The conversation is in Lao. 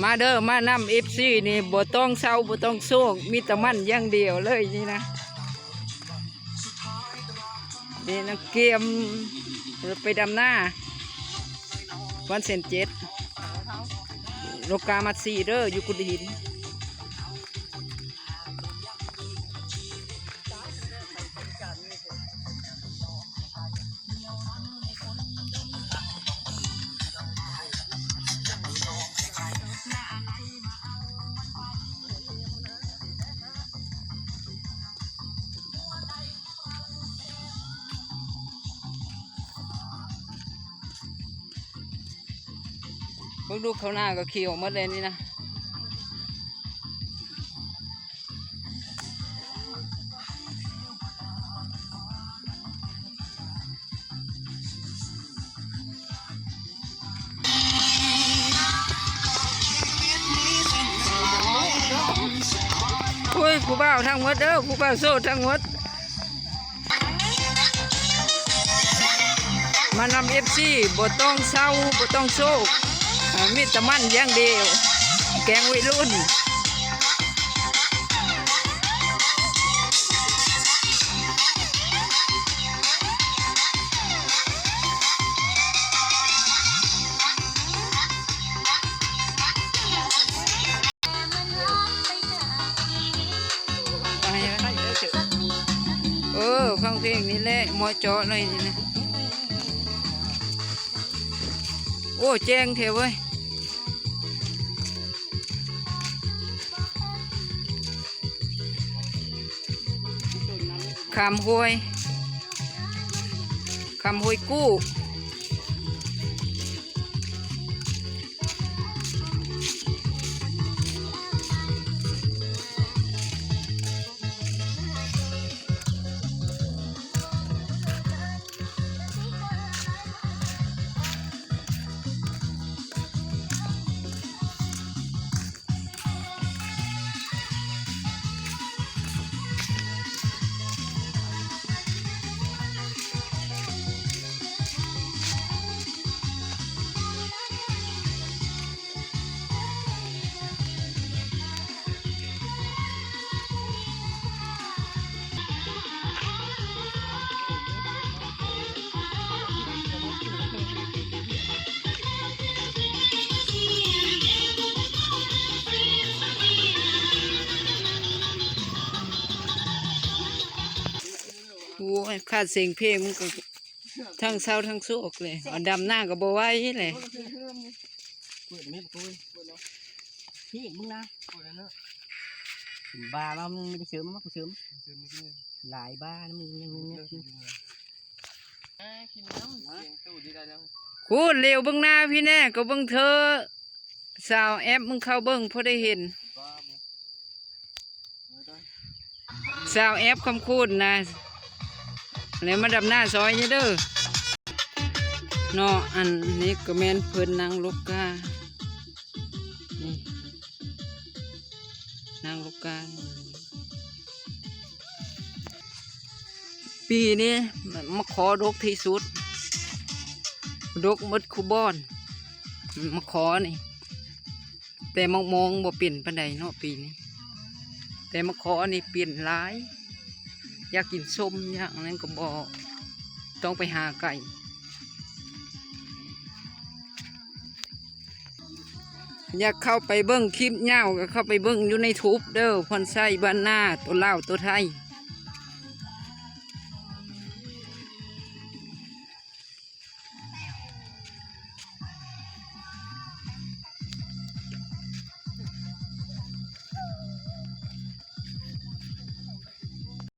ມາເດີ ມານຳເອັຟຊີນີ້ ບໍ່ຕ້ອງເຊົາ ບໍ່ຕ້ອງໂຊກ ມີແຕ່ມັນຢ່າງດຽວເລີຍນີ້ນະ. ນີ້ນາງກຽມ ເອີ ໄປດຳນາວັນເຊັນເຈັດ ໂລກາມາຊີເດີ ຢູ່ກຸດຫີນ. ເບິ່ງດູ ເຂົ້ານາກໍຂຽວໝົດແລ້ວນີ້ນະ. ໂອ້ຍ ຜູ້ບ່າວທັງໝົດເດີ ຜູ້ບ່າວໂສດທັງໝົດ. ມານຳເອັຟຊີ ບໍ່ຕ້ອງເຊົາ ບໍ່ຕ້ອງໂຊກ ມີແຕ່ມັນຢ່າງດຽວ ແກງໄວລຸ້ນ. ເອີ ຟັງເພງນີ້ແຫຼະ ເໝາະເຈາະເລີຍນີ້ນະ. ໂອ້ ແຈ້ງແທ້ເວີຍ. ຂ້າມຫ້ວຍ ຂ້າມຫ້ວຍກູ້. ໂອ້ຍ ຂາດສຽງເພງມັນກໍທັງເຊົາທັງໂຊກເລີຍ ອັນດຳນາກໍບໍ່ໄຫວແຫຼະ. ເປີດແມ່ນໂອ້ຍ ເປີດແລ້ວ ພີ່ເບິ່ງນະ ເປີດແລ້ວເນາະ ເປັນບ້າມາ ມຶງໄດ້ເສີມມາ ກູເສີມ ເສີມນີ້ ຫຼາຍບ້ານະ ມຶງຍັງມີແມັດຢູ່. ຄູນຫຼຽວເບິ່ງໜ້າພີ່ແນ່ ກໍເບິ່ງເທີ ສາວແອັບ ມຶງເຂົ້າເບິ່ງພໍໄດ້ເຫັນ. ສາວແອັບຄຳຄູນນະ ແລ້ວມາດຳໜ້າຊອຍນີ້ເດີເນາະ. ອັນນີ້ກໍແມ່ນເພິ່ນນາງລົກກາ ນີ້ ນາງລູກກາ ປີນີ້ມະ ມະຂໍດົກທີ່ສຸດ ດົກໝົດຄູ່ບ່ອນ ມະຂໍນີ້ ແຕ່ໝາກມ່ວງບໍ່ເປັນປານໃດເນາະປີນີ້ ແຕ່ມະຂໍນີ້ເປັນຫຼາຍ ຢາກກິນສົ້ມ ຢາກອັນນັ້ນກໍບໍ່ ຕ້ອງໄປຫາໄກ. ຢາກເຂົ້າໄປເບິ່ງຄລິບຍາວ ກໍເຂົ້າໄປເບິ່ງຢູ່ໃນທູບເດີ ພອນໄຊບ້ານນາ ຕົວລາວຕົວໄທ